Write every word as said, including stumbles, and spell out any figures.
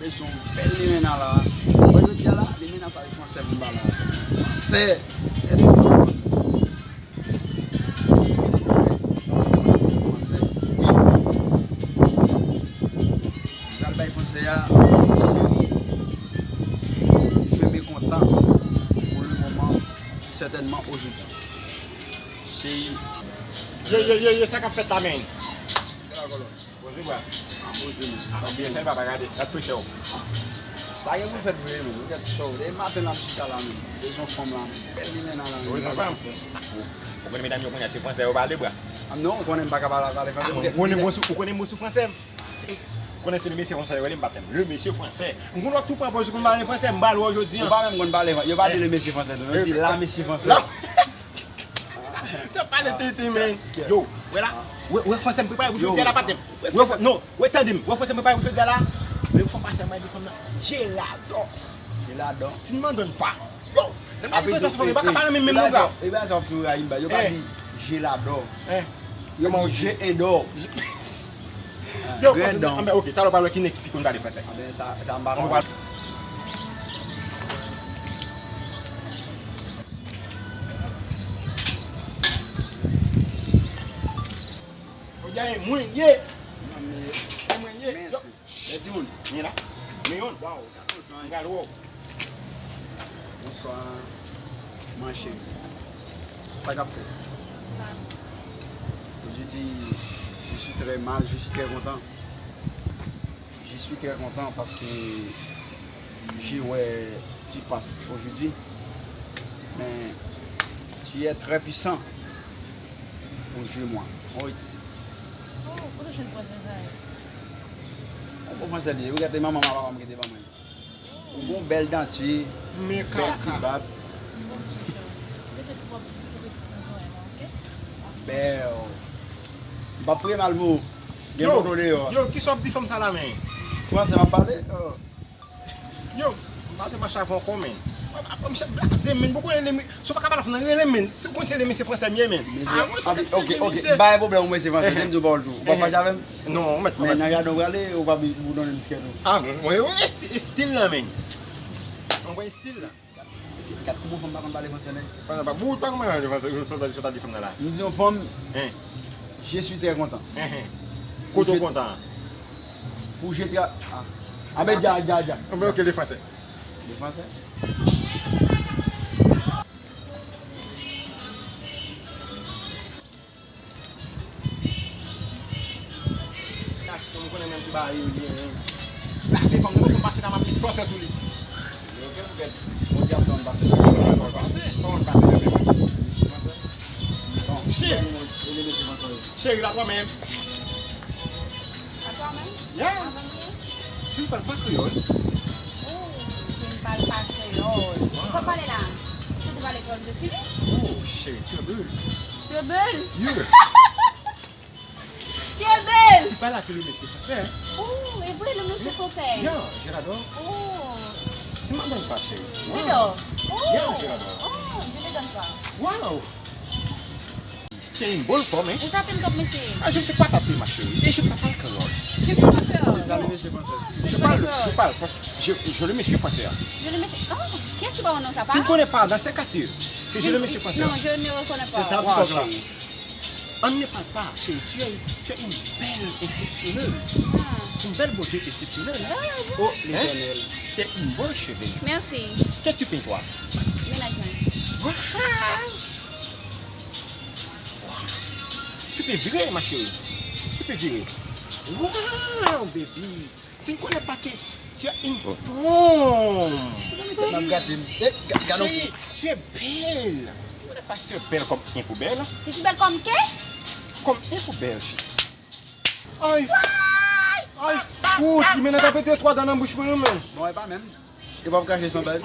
Se yon bèl limena la. Mwen jodi a la, limena sa se fransè pou m ba la. Fransè. Èske fransè? Fransè. Wi. M pral bay fransè a, cheri. Je me content pour le moment, certainement aujourd'hui. Cheri. Ye, ye, ye, ye, sa k ap fèt la, men? Poze bra. Poze men. Sa byen fè, papa, gade. Gad frechè w. Sa gen pou fèt vre, men. Ou gèt show. Depi maten la, m chita la, men. Bezwen fanm la, men. Bèl limena la, men. Ou bezwen fanm? Ou konnen medam yo kounye a, se fransè yo pale, bra. Ah, non, ou konnen m pa ka pale, pale fransè. Ou konnen mo sou, ou konnen mo sou fransè? Ou konnen se le mesye fransè yo rele m, m pa tèm. Le mesye fransè. M konn wè tou pran pòz ou konn pale fransè, m pral wè w jodi a. Ou pa menm konn pale, yo pa di le mesye fransè, tou. Yo di la mesye fransè. T ap pale tenten, men. Yo, wè la. Wè, wè fransè m prepare pou jodi a la, patnè m. Wè, non, wè, tande m. Wè fransè m prepare pou jodi a la. Men fò pase mwen di fanm nan. Jeladò. Jeladò. Ti n mandon pa. Yo, lè m di fransè sou fanm, yo pa ka pa renmen menm non, bra. E ba sa w ap tou rayi m ba. Yo pa di jeladò. Yo di je endò. Yo, fransè, anben, ok, talè w pral wè ki nèg ki pi konn pale fransè. Anben, sa, sa m pa konn. Odya e mwen ye. E mwen ye. Yo. Mèsi. Lè timoun. Mwen la. Mwen yon. Waw, gade sa. M pral wè w. Bonsoir, ma chérie. Sa k ap fèt? Ou di di, je suis très mal, je suis très content. Je suis très content parce que j'ai ouais tu passes aujourd'hui. Mais tu es très puissant pour jouer moi. Oui. Oh, kote w jwenn fransè sa yo? Yon bon fransè li ye. Ou gade manman, papa m ki te ban mwen. Ou gon bèl danti, bèl ti bab. Bèl. M p ap priye mal pou ou. Gen yo, dodo deyò. Yo, kisa w ap di fanm sa la, men? Fransè m ap pale? Oh. Yo, m pa te mache avè w ankò, men. Misye blaze, men. Poko rele m. Si w pa ka pale fransè, rele m, men. Si w konn se le mesye fransè m ye, men. Ah, mwen, ok, ok, ok. M pa gen pwoblèm, mwen se fransè. Di m di w pawòl tou. Ou p ap fache avè m? Non, mèt, mèt. Men nan jaden w prale, ou p ap boudone biskèt ou. Ah, mwen, mwen, estil la, men. Mwen, estil la. Gad kouman fanm pa konn pale fransè, nèg. Pandan pa bout, pa konn pale fransè, sa w ta di fanm nan la. M di yon fanm, je suis très content. Kote w kontan? Pou je tra... Ah. Ah, ben, dja, dja, dja. Anben, ok, le fransè. Le fransè? Gason, m konnen menm se bagay yo ye, men. Plase fanm nan, fè m pase la, m ap met fransè sou li. Yo, gen pou gèt. Bon, di ap fè m pase. Fè m pase, fè m pase, fè m pase. Bon. Cheri. Cheri, la twa menm. La twa menm? Yeah. Avè m ye? Tu ne parles pas créole? Oh, je ne parle pas créole. Sa w pale la? Ou te pale kreyòl de fini? Oh, chérie, tu es belle. Tu es belle? Yes. Tu es belle? Tu parles avec le monsieur français, hein? Oh, e vre, le monsieur français. Yeah, je l'adore. Oh. Tu m'en donnes pas, chérie. Tu m'en donnes? Oh. Yeah, je l'adore. Oh, je ne donne pas. Wow. C'est une bonne femme, hein? Ou tate m t ap mesye. Ah, je ne peux pas tâter, ma chérie. Et je ne parle pas créole. Je ne parle pas créole. C'est ça, le monsieur français. Je parle, je parle, je, je le monsieur français, hein. Je le monsieur, oh, kiyès ki ba w non sa, pa? Tu ne connais pas dans ces quartiers que je le monsieur français. Non, je ne reconnais pas. C'est ça, ti kòk la. On ne parle pas, chérie. Tu es, tu es une belle exceptionnelle. Ah. Une belle beauté exceptionnelle. Ah, oui. Oh, l'Éternel. Tu es une bonne cheveux. Merci. Qu'est-ce que tu peignes, toi? Ménaj mwen. Wow. Tu peux virer, ma chérie. Tu peux virer. Wow, baby. Tu ne connais pas que tu as une forme. Chérie, tu es belle. Tu ne connais pas que tu es belle comme un poubelle. Je suis belle comme qui? Comme un poubelle, chérie. Ay, ay, fout, li mennen ta pete twa dan nan bouch mwen, non, men. Bon, e pa menm. E pa pou kache san baz.